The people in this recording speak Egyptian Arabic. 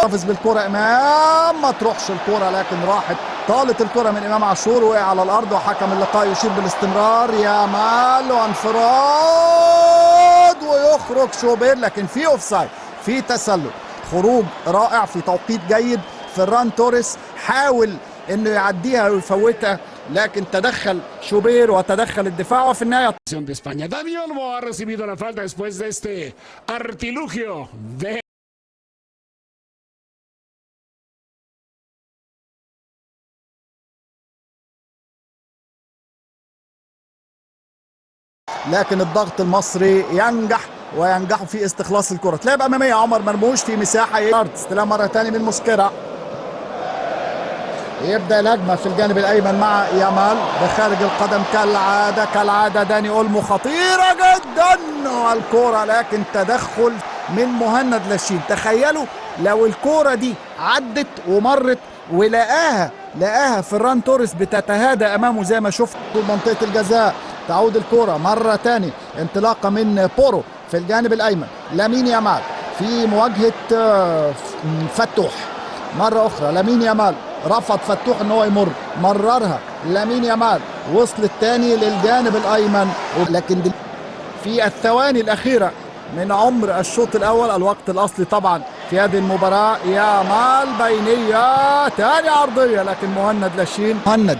حافظ بالكرة إمام، ما تروحش الكرة لكن راحت، طالت الكرة من إمام عاشور، وقع على الأرض وحكم اللقاء يشير بالاستمرار. يامال وانفراد ويخرج شوبير، لكن في offside، في تسلل. خروج رائع في توقيت جيد. فران توريس حاول انه يعديها ويفوتها، لكن تدخل شوبير وتدخل الدفاع، وفي النهاية de España. Dani Olmo ha recibido la falta después de este artilugio de لكن الضغط المصري ينجح وينجح في استخلاص الكرة. تلعب أمامية عمر مرموش في مساحة، استلام مرة ثانية من موسكيرا، يبدأ الهجمة في الجانب الأيمن مع يامال بخارج القدم كالعادة، كالعادة داني أولمو، خطيرة جدا الكرة، لكن تدخل من مهند لاشين. تخيلوا لو الكرة دي عدت ومرت ولقاها، لقاها فران توريس بتتهادى أمامه زي ما شفت في منطقة الجزاء. تعود الكرة مرة تاني، انطلاقة من بورو في الجانب الأيمن، لامين يامال في مواجهة فتوح. مرة أخرى لامين يامال، رفض فتوح ان هو يمر، مررها لامين يامال، وصل الثاني للجانب الأيمن، لكن في الثواني الأخيرة من عمر الشوط الأول، الوقت الأصلي طبعا في هذه المباراة. يامال بينية تاني عرضية، لكن مهند لاشين، مهند